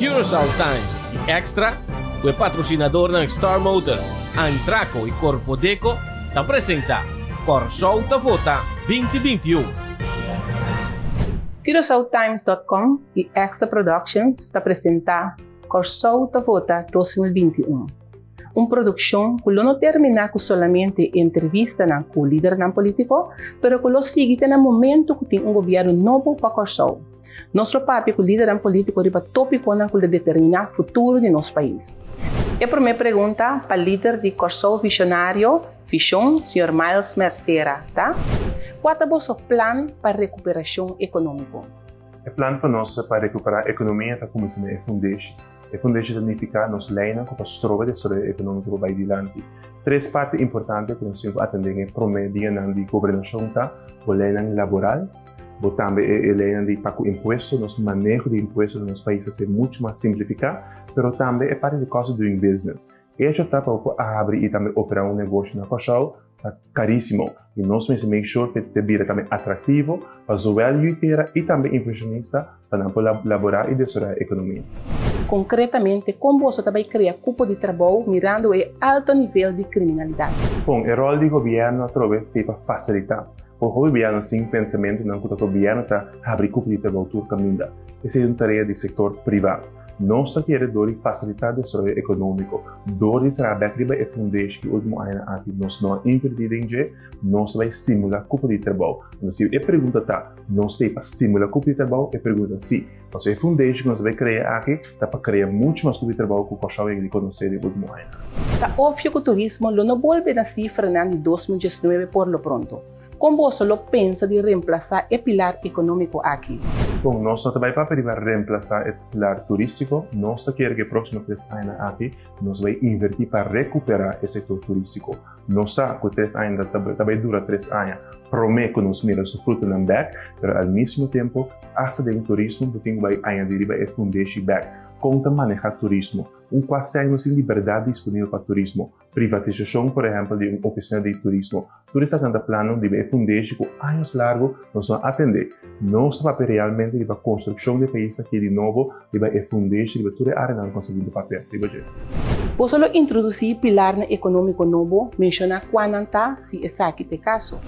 Curaçao Times i Extra, ku e patrosinadornan Star Motors, Antraco i Korpodeco ta presentá Kòrsou ta Vota 2021. CuraçaoTimes.com i Extra Productions ta presentá Kòrsou ta Vota 2021, un produkshon ku lo no terminá ku solamente entrevistanan ku lidernan polítiko, pero ku lo sigui te na momentu ku tin un gobièrnu nobo pa Kòrsou. Nos lo papia ku lidernan polítiko riba tópikonan ku lo determiná futuro di nos pais. E promé pregunta pa lider di Kòrsou Vishonario, Vishon, señor Miles Mercera, ta, Kua ta boso plan pa rekuperashon ekonómiko? E plan pa nos pa rekuperá ekonomia ta kuminsá na e fundeshi. E fundeshi ta nifiká nos leinan ku ta stroba desaroyo ekonómiko pa bai dilanti. Tres parti importante ku nos tin ku atendé den e promé dianan di gobernashon ta, bo leinan laboral, Bo tambe e e leynan di pa ku impuesto, nos maneho di impuesto den nos pais a ser muchu mas simplifiká, pero tambe e parti di cost of doing business. Echo ta pa bo por abri i tambe operá un negoshi na Kòrsou ta karísimo i nos mester make sure ku e bira tambe atraktivo pa zowel yuitera i tambe invershonista pa nan por laborá i desaroyá e ekonomia. Konkretamente, kon boso ta bai krea kupo di trabou mirando e alto nivel di kriminalidat? Bon, e ròl di gobièrnu atrobe t'ei pa fasilitá. Por hopi bia nos tin pensamentunan ku ta gobièrnu ta habri kupo di trabou tur kaminda. Esei ta un tarea di sektor privá. Nos ta kere dor di fasilitá desaroyo ekonómiko, dor di traha bèk riba e fundeshi ku e último añanan aki nos no a invertí den dje, nos ta bai stimulá kupo di trabou. Anto si e pregunta ta, nos ta ei pa stimulá kupo di trabou? E pregunta ta sí. Pasobra e fundeshi ku nos ta bai krea aki ta pa krea muchu mas kupo di trabou ku Kòrsou a yega di konosé den último añanan. Ta opvio ku turismo lo no bolbe na sifranan di 2019 por lo pronto. Kon boso lo pensa di remplasá e pilar ekonómiko aki? Bon, nos no ta bai papia riba remplasá e pilar turístiko. Nos ta kere ku e próksimo tres añanan aki nos bai invertí pa rekuperá e sektor turístiko. Nos sa ku tres aña ta bai dura tres aña promé ku nos mira su frutonan bèk, pero al mismo tempo asta den turismo bo tin ku bai añadí riba e fundeshi bèk. Kon ta manehá turismo? Un kua sèn nos tin di bèrdat disponibel pa turismo? Privatisashon por ehèmpel di un ofisina di turismo. Tur esaki nan ta plannan riba e fundeshi ku años largu nos no a atendé. Nos ta papia realmente riba konstrukshon di e pais aki di nobo riba e fundeshi riba tur e áreanan ku nos a binti papia riba dje. Boso lo introdusí pilarnan ekonómiko nobo, menshoná kua nan ta, si esaki ta e kaso.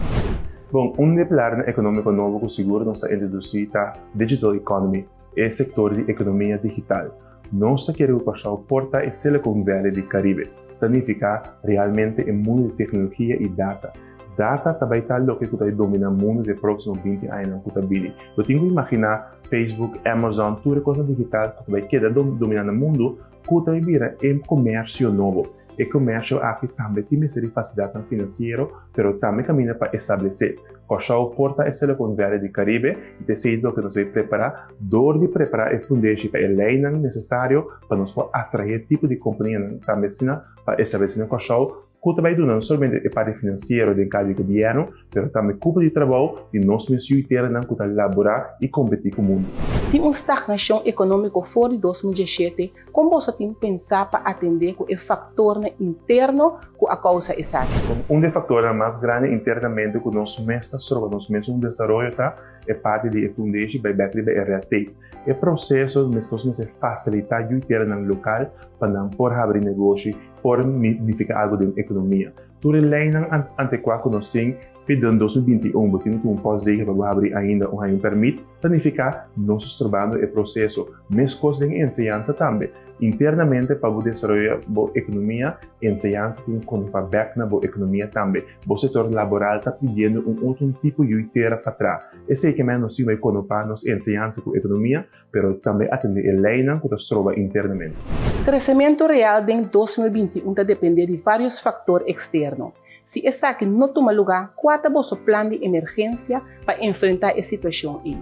Bon, un di e pilarnan ekonómiko nobo ku sigur nos ta introdusí ta digital economy, e sektor di ekonomia digital. Nos ta kere ku Kòrsou por ta e Silicon Valley di Karibe. Ta nifiká realmente e mundu di teknologia i data. Data ta bai ta loke ku ta bai dominá mundu den e próksimo 20 añanan ku ta bini. Bo tin ku imaginá Facebook, Amazon, tur e kosnan digital ku ta bai keda dominá na mundu ku ta bai bira e komersio nobo. E komersio aki tambe tin mester di fasilidatnan finansiero, pero tambe kaminda pa establesé. Kòrsou por ta e Silicon Valley di Karibe i ta esei loke nos debe prepará dor di prepará e fundeshi pa e leinan nesesario pa nos por atraé e tipo di kompanianan tambe asina pa establesé na Kòrsou ku ta bai duna no solamente e parti finansiero den kar di gobièrnu, pero tambe kupo di trabou di nos mes yu i teranan ku ta laborá i kompetí ku mundu. Tin un stagnashon ekonómiko for di 2017 Kon boso tin pensá pa atendé ku e faktornan interno ku a kousa esaki? Un di e faktornan mas grandi internamente ku nos mes ta stroba nos mes un desaroyo ta e parti di e fundeshi bai bèk riba e red tape. E proseso nos mester fasilitá yuiteranan lokal pa nan por habri negoshi, por nifiká algu den ekonomia. Tur e leinan antekuá ku nos tin P'e den 2021 bo tin ku un postzegel pa bo habri ainda un haña un pèrmit, ta nifiká nos ta strobando e proseso. Meskos den enseñansa tambe. Internamente pa bo desaroya bo ekonomia, enseñansa tin ku konta bèk na bo ekonomia tambe. Bo sektor laboral ta pidiendo un otro tipo yui tera pa tra. Esei ke men nos tin bai konopá nos enseñansa ku ekonomia, pero tambe atendé e leinan ku ta stroba internamente. Kresementu real den 2021 ta dependé di vários faktor eksterno. Si esaki no tuma lugá, kua ta boso plan di emergensia pa enfrentá e situashon ei?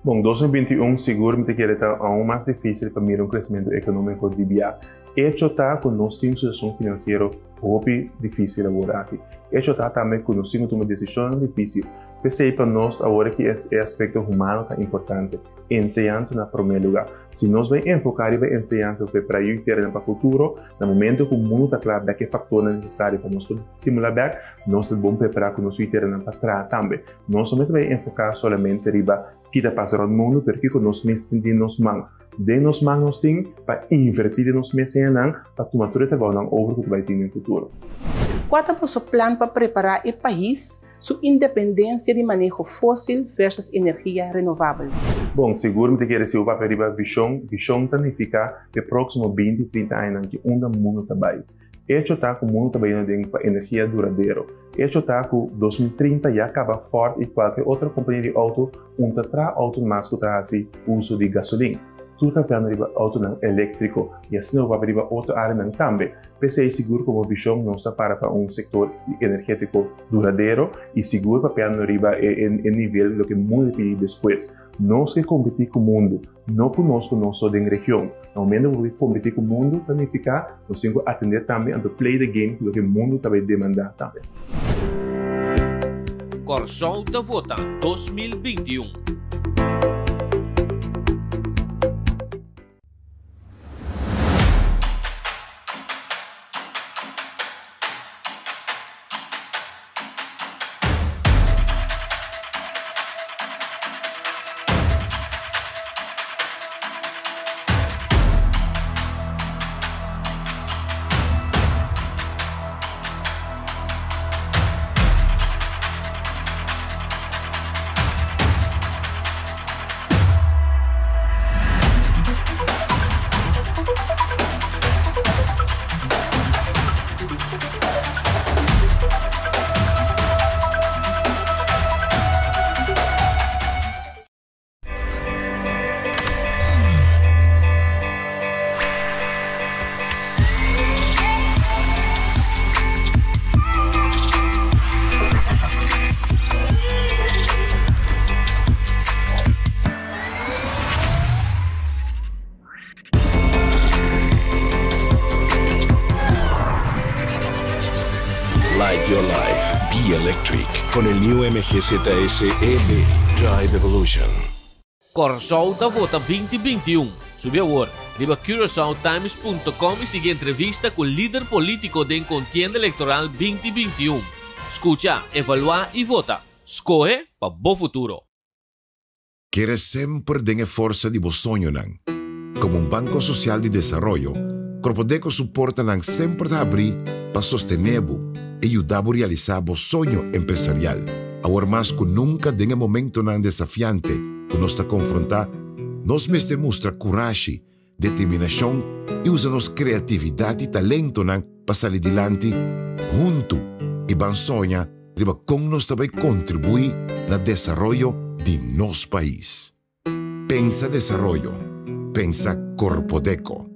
Bon, 2021 sigur mi ta kere ta aun mas difísil pa mira un kresementu ekonómiko di bia. Echo ta ku nos tin un situashon finansiero hopi difísil awor aki. Echo ta tambe ku nos tin ku tuma desishonnan difísil. P'esei pa nos awor aki e aspekto humano ta importante. Enseñansa na promé lugá. Si nos bai enfoká riba enseñansa pa prepará yu ternan pa futuro, na momento ku mundu ta kla bèk e faktornan nesesario pa nos por stimulá bèk, nos ta bon prepará ku nos yu ternan pa traha tambe. Nos no mester bai enfoká solamente riba ki ta pasa rònt mundu, pero kiko nos mes tin den nos man. Den nos man nos tin pa invertí den nos mes hendenan pa tuma tur e trabounan over ku ta bai tin den futuro. Kua ta boso plan pa prepará e pais su independensia di maneho fósil versus energia renovabel? Bon, sigur mi ta kere si bo papia riba vishon. Vishon ta nifiká p'e próksimo binti, trinta añanan ki unda mundu ta bai. Echo ta ku mundu ta bayendo den pa energia duradero. Echo ta ku 2030 ya kaba Ford i kualke otro kompania di outo un ta traha outo mas ku ta hasi uso di gasolin. Tur ta plano riba outonan eléktriko i asina bo papia riba otro áreanan tambe. P'esei sigur komo vishon nos ta para pa un sektor energétiko duradero i sigur papiando riba e nivel loke mundu ta pidi despues. Nos ke kompetí ku mundu. No ku nos ku nos so den region. Na momento ku bo ke kompetí ku mundu ta nifiká nos tin ku atendé tambe anto play the game ku loke mundu ta bai demandá tambe. Kòrsou ta vota 2021. Light your life, be electric con el new MG ZS EV Drive Evolution. Kòrsou ta vota 2021. Subi awor riba curaçaotimes.com i sigui entrevista ku lider polítiko den kontienda elektoral 2021. Skucha, evaluá i vota. Skohe pa bo futuro. Kere semper den e forsa di bo soñonan. Komo un banko sosial di desaroyo, Korpodeko su portanan semper ta habrí pa sostené bo i yuda bo realisá bo soño empresarial. Awor mas ku nunka den e momentonan desafiante ku nos ta konfrontá, nos mester mustra kurashi, determinashon i usa nos kreatividat i talentonan pa sali dilanti huntu i ban soña riba kon nos ta bai kontribuí na desaroyo di nos pais. Pensa desaroyo, pensa Korpodeko.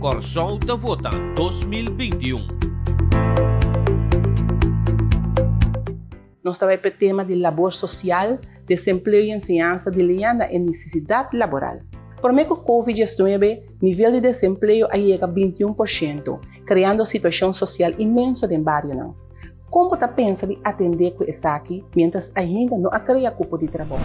Kòrsou ta vota 2021. Nos ta bai p'e tema di labor sosial, desempleo i enseñansa di liña na e nesesidat laboral. Promé ku Covid 19, nivel di desempleo a yega 21%, kreando situashon sosial inmenso den barionan. Kon bo ta pensa di atendé ku esaki miéntras ainda no a krea kupo di trabou?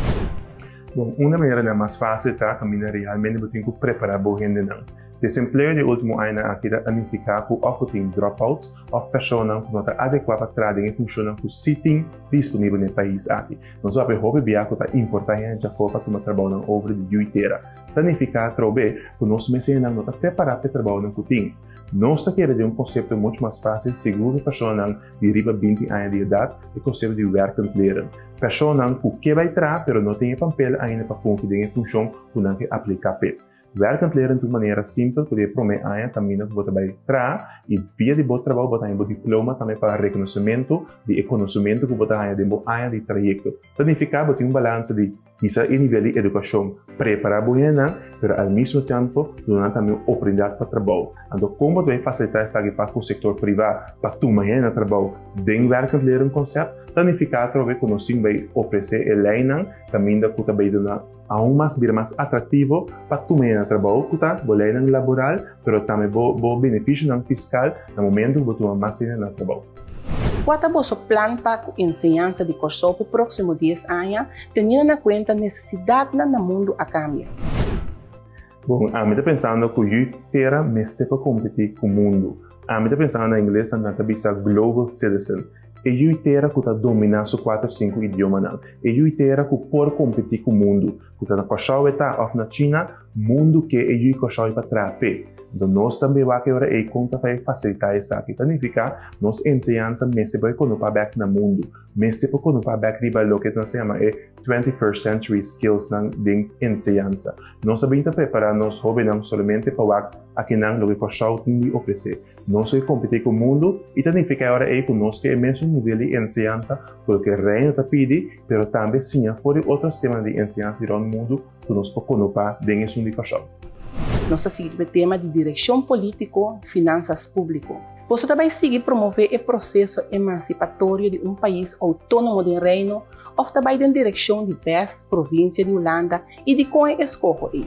Bon, un maneranan mas fásil ta kaminda realmente bo tin ku prepará bo hendenan. Desempleo di e último añanan aki ta nifiká ku òf bo tin dropouts òf personanan ku no ta adekuá pa traha den e funshonnan ku sí tin disponibel den e pais aki. Nos a papia hopi bia ku ta importá hende djafó pa tuma trabounan over di yu i tera. Ta nifiká atrobe ku nos mes hendenan no ta prepará pa e trabounan ku tin. Nos ta kere den un konsepto muchu mas fásil segun ku personanan di riba 20 aña di edat, e konsepto di werkend leren. Personanan ku ke bai traha pero no tin e pampel ainda pa fungi den e funshon ku nan ke apliká p'e. Werkend leren ta un manera simpel ku di e promé aña kaminda ku bo ta bai traha i via di bo trabou bo ta haña bo diploma tambe pa rekonosementu di e konosementu ku bo ta haña den bo aña di trayekto. Ta nifiká bo tin un balansa di. Hisa e nivel di edukashon, prepará bo hendenan, pero al mismo tempu duna nan tambe un oportunidat pa trabou. Anto kon bo ta bai fasilitá esaki pa ku sektor privá pa tuma hende na trabou den werkend leren concept? Ta nifiká atrobe ku nos tin bai ofresé e leinan kaminda ku ta bai duna aun mas bira mas atraktivo pa tuma hende na trabou ku ta bo leinan laboral pero tambe bo bo benefisionan fiskal na momentu ku bo tuma mas hende na trabou. Kua ta boso plan pa ku enseñansa di Kòrsou p'e próksimo dies aña, teniendo na kuenta nesesidatnan na mundu a kambia? Bon, ami ta pensando ku yu tera mester pa kompetí ku mundu. Ami ta pensando na ingles nan ta bisa global citizen. E yu tera ku ta dominá su kuater sinku idiomanan. E yu tera ku por kompetí ku mundu. Ku ta na Kòrsou e ta òf na China, Mundu ke e yu Kòrsou pa traha p'e. Anto nos tambe wak e ora ei kon ta fai fasilitá esaki. Ta nifiká nos enseñansa mester por e konopá bèk na mundu. Mester por konopá bèk riba loke nos ta yama e 21st century skillsnan den enseñansa. Nos a bin ta prepará nos hóbennan solamente pa wak akinan loke Kòrsou tin di ofresé. Nos ke kompetí ku mundu i ta nifiká e ora ei ku nos ke e mesun nivel di enseñansa ku loke Reino ta pidi, pero tambe siña for di otro sistemanan di enseñansa di rònt mundu ku nos por konopá den esun di Kòrsou. Nos ta sigui ku e tema di direkshon polítiko, finansas públiko. Boso ta bai sigui promové e proseso emansipatorio di un pais outónomo den Reino òf ta bai den direkshon di bes provinsia di Hulanda i dikon e eskoho ei?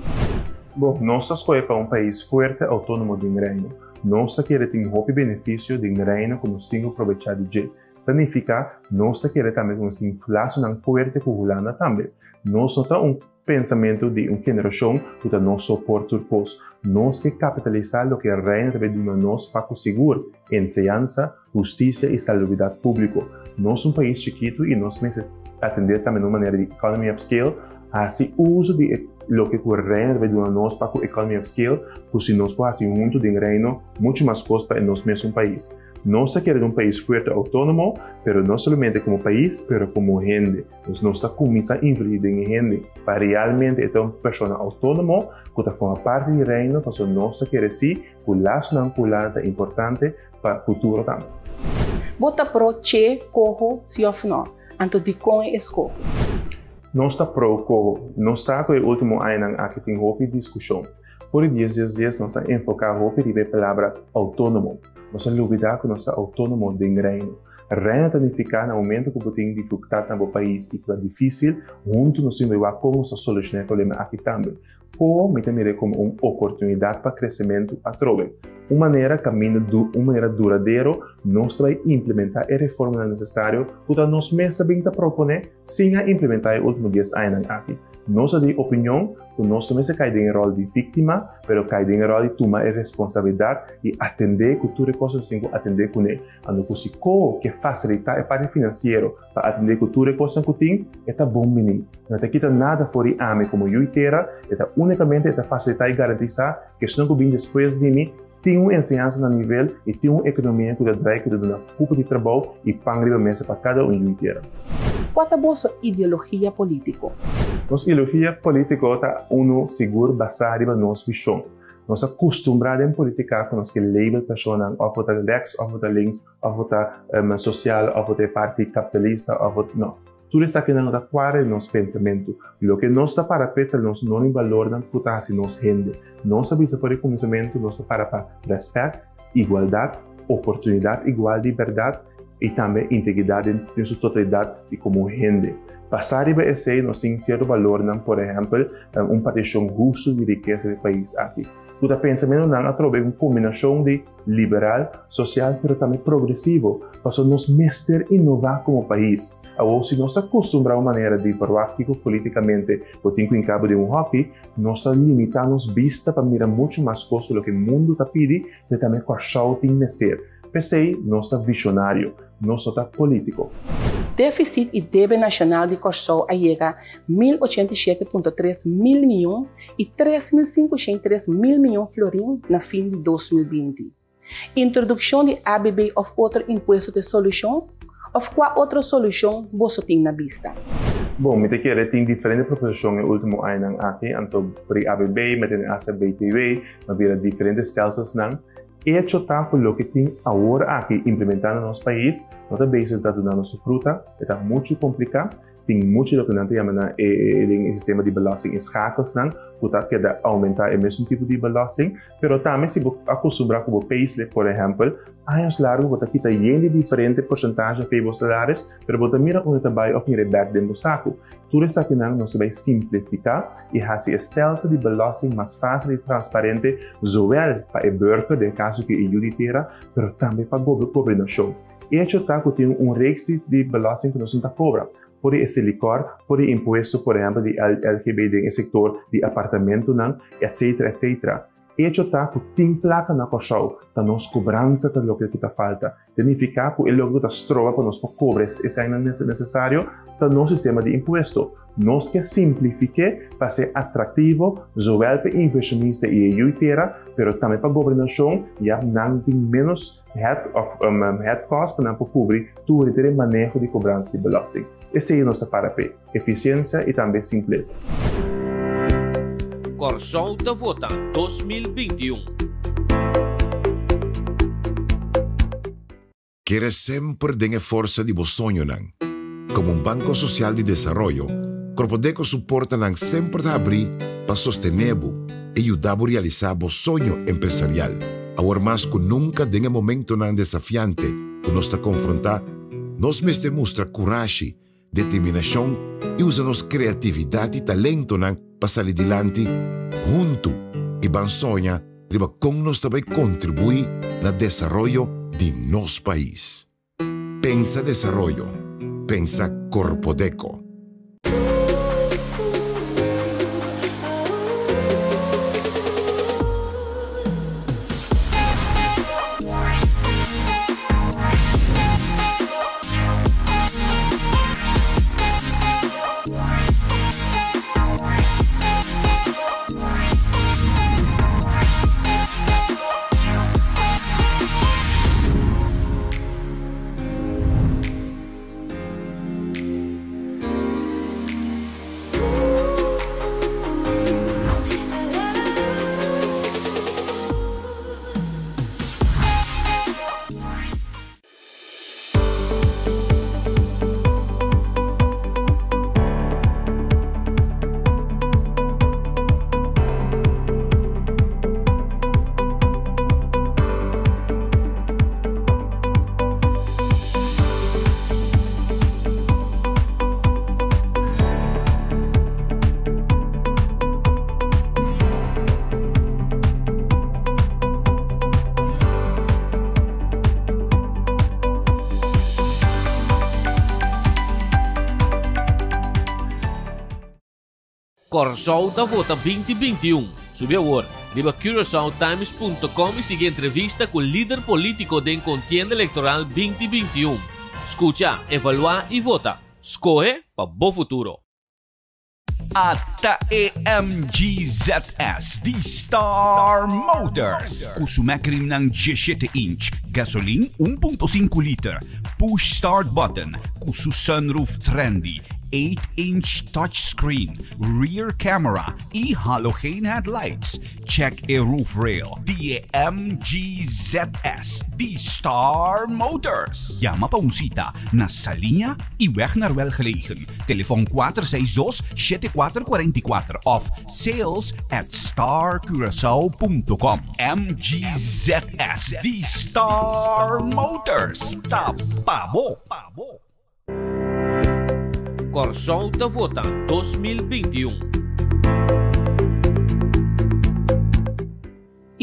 Bon, nos ta skohe pa un pais fuerte outónomo den Reino. Nos ta kere tin hopi benefisio den Reino ku nos tin ku probechá di dje. Ta nifiká nos ta kere tambe ku nos tin lasonan fuerte ku Hulanda tambe. Nos no ta un pensamentu di un generashon ku ta nos so por tur kos. Nos ke kapitalisá loke Reino ta bay duna nos pa ku sigur enseñansa, hustisia i salubridat públiko. Nos un pais chikitu i nos mester atendé tambe na un manera di economy of scale, hasi uso di e loke ku Reino ta bay duna nos pa ku economy of scale ku si nos por hasi huntu den Reino muchu mas kos pa e nos mesun pais. Nos ta kere un pais fuerte autónomo, pero no solamente komo pais, pero komo hende. Dus nos ta kuminsá invertí den e hende pa realmente e ta un persona autónomo ku ta forma parti di Reino, pasobra nos ta kere sí ku lasonan ku Hulanda ta importante pa futuro tambe. Bo ta pro che koho si òf nò? Anto dikon e eskoho? Nos ta pro koho. Nos sa ku e último añanan aki tin hopi diskushon. For di dies dies dies nos ta enfoká hopi riba e palabra outónomo. Nos a lubidá ku nos ta outónomo den Reino. Reino ta nifiká na momentu ku bo tin difikultat na bo pais i ku ta difísil, huntu nos tin bai wak kon nos ta solushoná e problema aki tambe. Ko mi ta mir'é komo un oportunidat pa kresementu atrobe. Un manera kaminda du un manera duradero nos ta bai implementá e reformanan nesesario ku ta nos mes ta bin ta proponé sin a implementá e último dies añanan aki. Nos a di opinion ku nos no mester kai den e ròl di víktima, pero kai den e ròl di tuma e responsabilidat i atendé ku tur e kos ku nos tin ku atendé kuné. Anto ku si ko ke fasilitá e parti finansiero pa atendé ku tur e kosnan ku tin, e ta bon bini. No ta kita nada for di ami komo yu i tera, e ta únikamente e ta fasilitá i garantisá ku esnan ku bin despues di mi tin un enseñansa na nivel i tin un ekonomia ku ta drai ku ta duna kupo di trabou i pan riba mesa pa kada un yu i tera. Kua ta boso ideologia polítiko? Nos ideologia polítiko ta unu sigur basá riba nos vishon. Nos a kustumbrá den politika ku nos ke label personanan òf bo ta rèks òf bo ta links òf bo ta sosial òf bo ta e parti kapitalista òf bo no. Tur esakinan no ta kuadra den nos pensamentu. Loke nos ta para p'e ta nos norma i balornan ku ta hasi nos hende. Nos a bisa for di kuminsamentu nos ta para pa rèspèt, igualdat, oportunidat igual di bèrdat i tambe integridat den su totalidat di komo hende. Basá riba esei nos tin sierto balornan, por ehèmpel, un partishon hustu di rikesa di e pais aki. Ku ta pensamentunan atrobe un kombinashon di liberal, sosial pero tambe progresivo, pasobra nos mester inová komo pais. Awor si nos ta kustumbrá un manera di verwagt kiko politikamente bo tin ku hinká bo den un hòki, nos ta limitá nos bista pa mira muchu mas kos ku loke mundu ta pidi, pero tambe Kòrsou tin mester. P'esei nos ta vishonario, nos no ta polítiko. Défisit i debe nashonal di Kòrsou a yega 1087.3 mil mion i 3503 mil mion florin na fin di 2020. Introdukshon di ABB òf otro impuesto ta e solushon? Òf kua otro solushon boso tin na bista? Bon, mi ta kere tin diferente proposishon e último añanan aki, anto for di ABB, mi a tene asta BTW, mi a bira diferente stelselsnan. Echo ta ku loke tin awor aki implementá na nos pais no ta bezig ta duna nos su fruta, e ta muchu kompliká. Tin muchu loke nan ta yama na e den e sistema di belasting e schakelsnan ku ta keda oumentá e mesun tipo di belasting. Pero tambe si bo a kustumbrá ku bo payslip por ehèmpel, años largu bo ta kita yen di diferente porsentahe p'e bo salaris, pero bo ta mira unda ta bai òf mira e bèk den bo saku. Tur esakinan nos ta bai simplifiká i hasi e stelsel di belasting mas fásil i transparente zowel pa e burger, den e kaso ku e yu di tera, pero tambe pa gobernashon. Echo ta ku tin un reeks di belasting ku nos no ta kobra. For di e silicor, for di impuesto por ehempel di LGB den e sector di apartamentonan, etc. Etc. Hecho ta cu tin placa na Corsou, ta nos cobransa ta loke cu ta falta. Ta nifica cu e loke cu ta stroba pa nos por cobra e eseinan necesario ta nos sistema di impuesto. Nos ke simplifique pa ser atractivo zowel pa e inversionista y e yui tera, pero tambe pa gobernacion ya nan tin menos head of head cost pa nan por cubri Tur e tere maneho di kobransa di belasting. Esei nos ta para p'e, efisiensia i tambe simplesa. Kòrsou ta vota 2021. Kere semper den e forsa di bo soñonan. Komo un banko sosial di desaroyo, Korpodeko su portanan semper ta habrí pa sostené bo i yuda bo realisá bo soño empresarial. Awor mas ku nunka den e momentonan desafiante ku nos ta konfrontá, nos mester mustra kurashi, determinashon i usa nos kreatividat i talentonan pa sali dilanti huntu i ban soña riba kon nos ta bai kontribuí na desaroyo di nos pais. Pensa desaroyo, pensa Korpodeko. Kòrsou ta vota 2021. Subi awor riba curaçaotimes punto com i sigui entrevista ku lider polítiko den kontienda elektoral 2021. Skucha, evaluá i vota. Skohe pa bo futuro. Ata e MGZS di Star Motors cu su mekrimnan 17 inch, gasolin 1.5 liter, push start button cu su sunroof trendy, 8 inch touchscreen, rear camera y halogeen headlights. Check e roof rail di e MGZS di Star Motors. Yama pa un cita na Saliña y Weg naar Welgelegen. Telefon 462 7444 of sales at starcuracao.com. MGZS di Star Motors ta pa bo. Kòrsou ta vota 2021.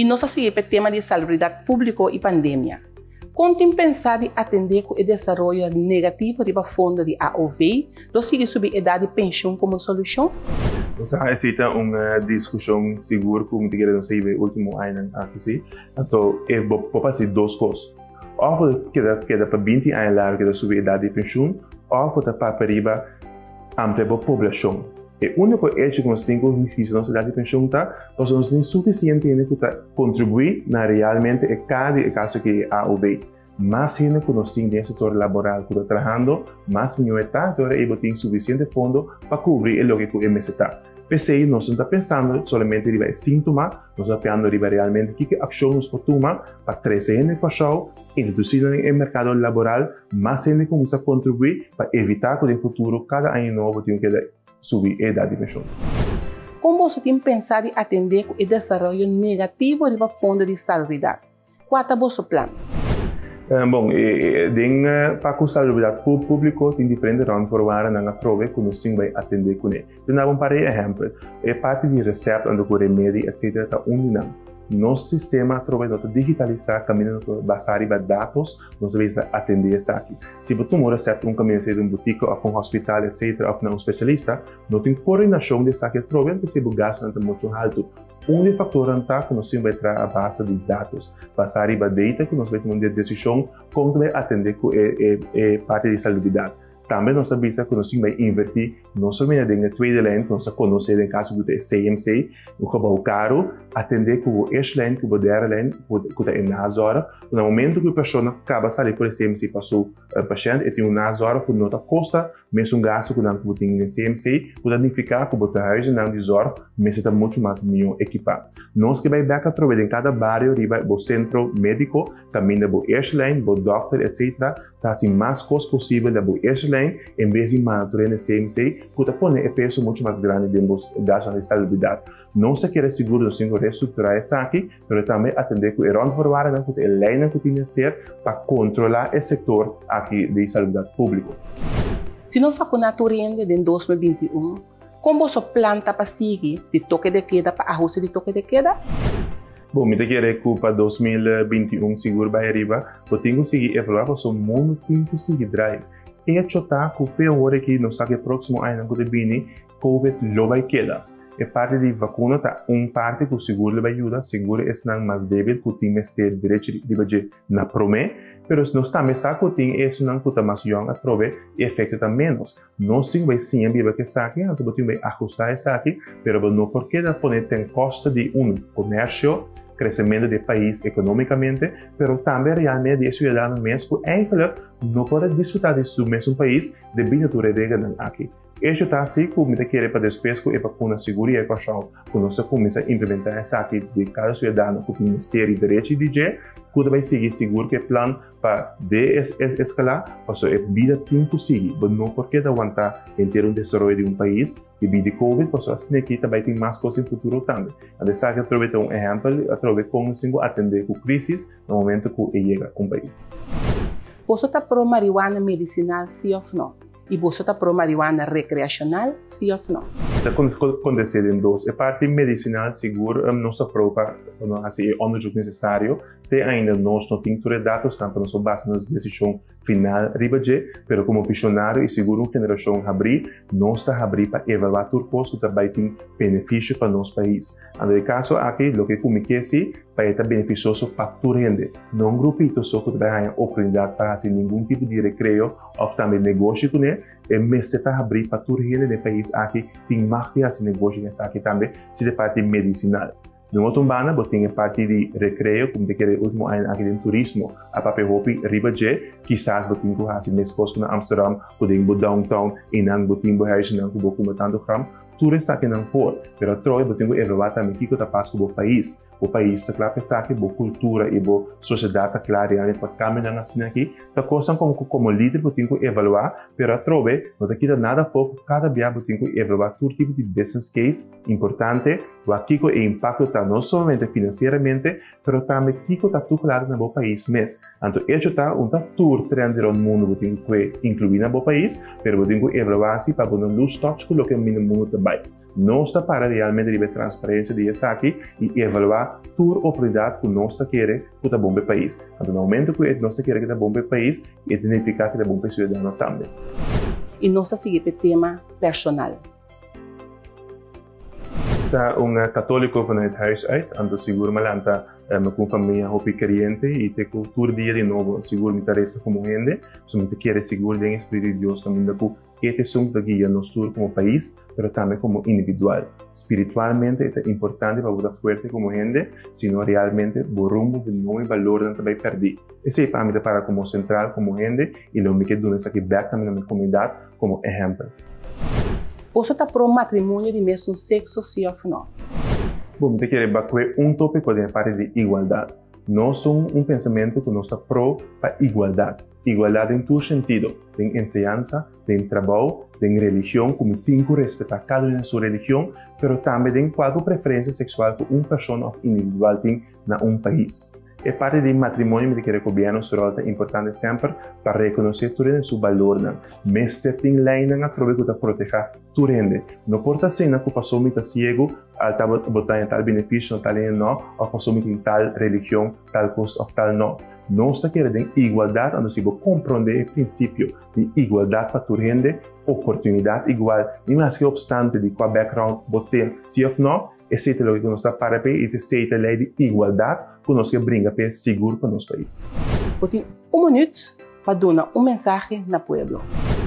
I nos a sigui p'e tema di salubridat públiko i pandemia. Kon tin pensá di atendé ku e desaroyo negativo riba fondo di AOV lo sigui subi edat di penshun komo solushon? Nos a esei ta un diskushon sigur ku mi ta kere nos a hiba e último añanan aki si. Anto e bo por hasi dos kos. Òf bo ta keda keda pa binti aña largu keda subi edat di penshun òf bo ta papia riba amplia bo poblashon. E úniko echo ku nos tin ku hisa nos edat di penshun ta pasobra nos tin sufisiente hende ku ta kontribuí na realmente e ka di e kaso aki e AOW. Mas hende ku nos tin den e sektor laboral ku ta trahando, mas mihó e ta, te ora ei bo tin sufisiente fondo pa kubri e loke ku e mester ta. P'esei nos no ta pensando solamente riba e síntoma, nos ta pensando riba realmente kiko akshon nos por tuma pa trese hende Kòrsou, introdusí nan den e merkado laboral, mas hende kuminsá kontribuí pa evitá ku den futuro kada aña nobo tin ku keda subi e edat di penshon. Kon boso tin pensá di atendé ku e desaroyo negativo riba fondo di salubridat? Kua ta boso plan? Bon, den pa ku salubridat públiko tin diferente randvoorwaardennan atrobe ku nos tin bai atendé kuné. Te daba un par di ehèmpel. E parti di resèpt anto ku remedi etsetera ta un di nan. Nos sistema atrobe no ta digitalisá kaminda no ta basá riba datos, nos a bisa atendé esaki. Si bo tuma un resèpt un kaminda sea di un butika òf un hospital etsetera òf na un spesialista, no tin koordinashon di esaki atrobe anto si bo gastunan ta muchu haltu. Un di e faktornan ta ku nos tin bai traha a base di datos, basá riba data ku nos bai tuma un desishon kon ta bai atendé ku e parti di salubridat. Tambe nos a bisa ku nos tin bai invertí no solamente den e tweede lijn ku nos a konosé den kaso ku ta e CMC, un gebou karu, atendé ku bo eerste lijn ku bo derde lijn ku ta e nazorg, ku na momento ku e persona kaba sali for e CMC pa su pashènt e tin un nazorg ku no ta kosta Mesun gastu ku nan ku bo tin den CMC, ku ta nifiká ku bo tehuizennan di zòrg mester ta muchu mas mihó ekipá. Nos ke bai bèk atrobe den kada bario riba bo sentro médiko, kaminda bo eerste lijn, bo dòkter etc. Ta hasi mas kos posibel den bo eerste lijn en bes di manda tur hende CMC ku ta pone e peso muchu mas grandi den bo gastunan di salubridat. Nos ta kere sigur nos tin ku restrukturá esaki, pero tambe atendé ku e randvoorwaardennan ku ta e leinan ku tin mester pa kontrolá e sektor aki di salubridat públiko. Si no vakuná tur hende den 2021, kon boso plan ta pa sigui di toke de keda pa ahuste di toke de keda? Bon, mi ta kere ku pa 2021 sigur bai ariba, bo tin ku sigui evaluá pasobra mundu tin ku sigui drai. Echo ta ku fe awor aki nos sa ku e próksimo añanan ku ta bini, Covid lo bai keda. E parti di vakuna ta un parti ku sigur lo bai yuda, sigur esnan mas debil ku tin mester derechi riba dje na promé, pero nos tambe sa ku tin esunnan ku ta mas yòn atrobe e efekto ta ménos. Nos tin ku bai siña biba ku esaki, anto bo tin ku bai ahustá esaki, pero bo no por keda pone ten kosto di un komersio, kresementu di e pais ekonómikamente, pero tambe realmente di e siudadano mes ku eigentlik no por a disfrutá di su mesun pais debí na tur e regelnan aki. Echo ta asi ku mi ta kere pa despues ku e vakuna sigur i e Kòrsou ku nos a kuminsá implementá esaki di kada siudadano ku tin mester i derechi di dje ku ta bai sigui sigur ku e plan pa de-eskalá pasobra e bida tin ku sigui. Bo no por keda wantá henter un desaroyo di un pais debí di covid pasobra asina aki ta bai tin mas kos den futuro tambe. Anto esaki atrobe ta un ehèmpel atrobe kon nos tin ku atendé ku krisis na momento ku e yega un pais. Boso ta pro marihuana medisinal si òf no? I boso ta pro marihuana rekreashonal, si òf no? Ta kontesté den dos. E parti medisinal sigur nos ta pro pa nos hasi e onderzoek nesesario. Te ainda nos no tin tur e datosnan pa nos por basa nos desishon final riba dje, pero komo vishonario i sigur un generashon habrí, nos ta habrí pa evaluá tur kos ku ta bai tin benefisio pa nos pais. Anto e kaso aki loke ku mi ke si pa e ta benefisioso pa tur hende, no un grupito so ku ta bai haña oportunidat pa hasi ningun tipo di rekreo òf tambe negoshi kuné, e mester ta habrí pa tur hende den e pais aki tin mag di hasi negoshi den esaki tambe si ta e parti medisinal. Den otro banda bo tin e parti di rekreo ku mi ta kere e ultimo añanan aki den turismo a papia hopi riba dje, kisas bo tin ku hasi meskos ku na Amsterdam ku den bo downtown einan bo tin bo huisnan ku bo kuma tantu gram, tur esakinan por, pero atrobe bo tin ku evaluá tambe kiko ta pas ku bo pais. Bo pais ta kla pa esaki, bo kultura i bo sosiedat ta kla realmente pa kambionan asina aki. Ta kosnan komo ku komo lider bo tin ku evaluá, pero atrobe no ta kita nada afó ku kada bia bo tin ku evaluá tur tipo di business case importante, wak kiko e impakto ta no solamente finansieramente, pero tambe kiko ta toegelado na bo pais mes. Anto echo ta un ta tur trend di rond mundu bo tin ku kue inkluí na bo pais, pero bo tin ku evaluá si pa bo no lose touch ku loke mundu ta bai. Nos ta para realmente riba e transparencia di esaki y evalua tur oportunidad cu nos ta kere cu ta bon pa e pais. Anto na momento cu nos ta kere cu ta bon pa e pais, e ta nifica cu ta bon pa e ciudadano tambe. Y nos ta sigui p'e tema personal. Ta un catolico vanuit huis uit, anto sigur mi a lanta cu un famia hopi creyente y te cu tur dia di nobo sigur mi ta reza como hende, so mi ta kere sigur den e Spiritu di Dios caminda cu E ta esun ku ta guia nos tur komo pais, pero tambe komo individual. Spiritualmente e ta importante pa bo ta fuerte komo hende, sino realmente bo rumbo, bo no i balornan ta bai pèrdí. Esei pa mi ta para komo sentral komo hende i lo mi ke duna esaki bèk tambe na mi komunidat komo ehèmpel. Boso ta pro matrimonio di mesun sekso si òf nò? Bon, mi ta kere bakue un tópiko den e parti di igualdat. Nos tin un pensamentu ku nos ta pro pa igualdat. Igualdat den tur sentido, den enseñansa, den trabou, den religion, ku mi tin ku respetá kada un den su religion, pero tambe den kualke preferensia seksual ku un persona òf individual tin na un pais. E parti di matrimonio mi ta kere gobièrnu su ròl ta importante semper pa rekonosé tur hende su balornan. Mester tin leinan atrobe ku ta protehá tur hende. No por ta asina ku paso mi ta siegu al ta bo ta haña tal benefisio na tal hende nò òf paso mi tin tal religion, tal kos òf tal nò. Nos ta kere den igualdat anto si bo komprondé e prinsipio di igualdat pa tur hende, oportunidat igual, ni maske opstante di kua background bo tin si òf nò, Esei ta loke ku nos ta para p'e i esei ta lei di igualdat ku nos ke bringa p'e sigur pa nos pais. Bo tin un minuut pa duna un mensahe na pueblo.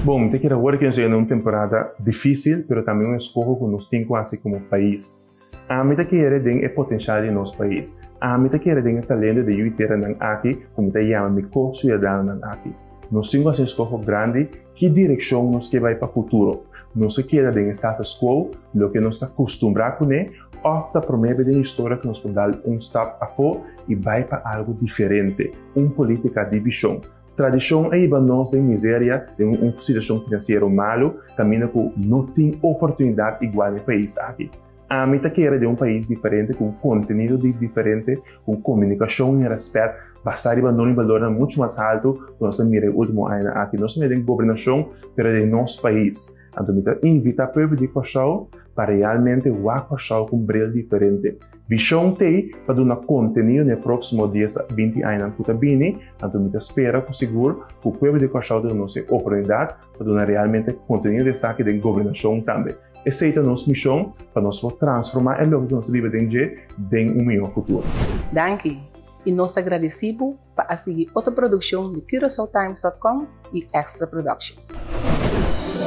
Bon, mi ta kere awor ke nos yega na un temporada difisil, pero tambe un eskoho ku nos tin ku hasi komo pais. Ami ta kere den e potenshal di nos pais. Ami ta kere den e talento di yu i teranan aki ku mi ta yama mi ko-siudadanonan aki. Nos tin ku hasi un eskoho grandi Ki direkshon nos ke bai pa futuro? Nos a keda den e status quo, loke nos ta kustumbrá kuné, òf ta promé be den historia ku nos por dal un stap afó i bai pa algu diferente, un polítika di vishon? Tradishon a hiba nos den miseria, den un situashon finansiero malu, kaminda ku no tin oportunidat igual na e pais aki. Ami ta kere den un pais diferente ku un kontenido di diferente, ku un komunikashon i rèspèt basá riba norma i balornan muchu mas haltu ku nos a mira e último añanan aki, no solamente den gobernashon pero den nos pais. Anto mi ta invitá pueblo di Kòrsou pa realmente wak Kòrsou ku un bril diferente. Vishon t'ei pa duna kontenido na e próksimo dies a 20 añanan ku ta bini, anto mi ta spera ku sigur ku pueblo di Kòrsou ta duna nos e oportunidat pa duna realmente kontenido di esaki den gobernashon tambe. Esei ta nos mishon pa nos por transformá e loke ku nos ta biba den dje den un mihó futuro. Danki i nos ta gradisí bo pa a sigui otro produkshon di CuraçaoTimes.com i Extra Productions.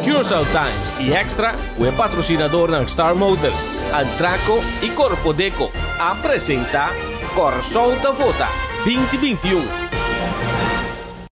Curaçao Times i Extra ku e patrosinadornan Star Motors, Antraco i Korpodeco a presentá Kòrsou ta Vota 2021.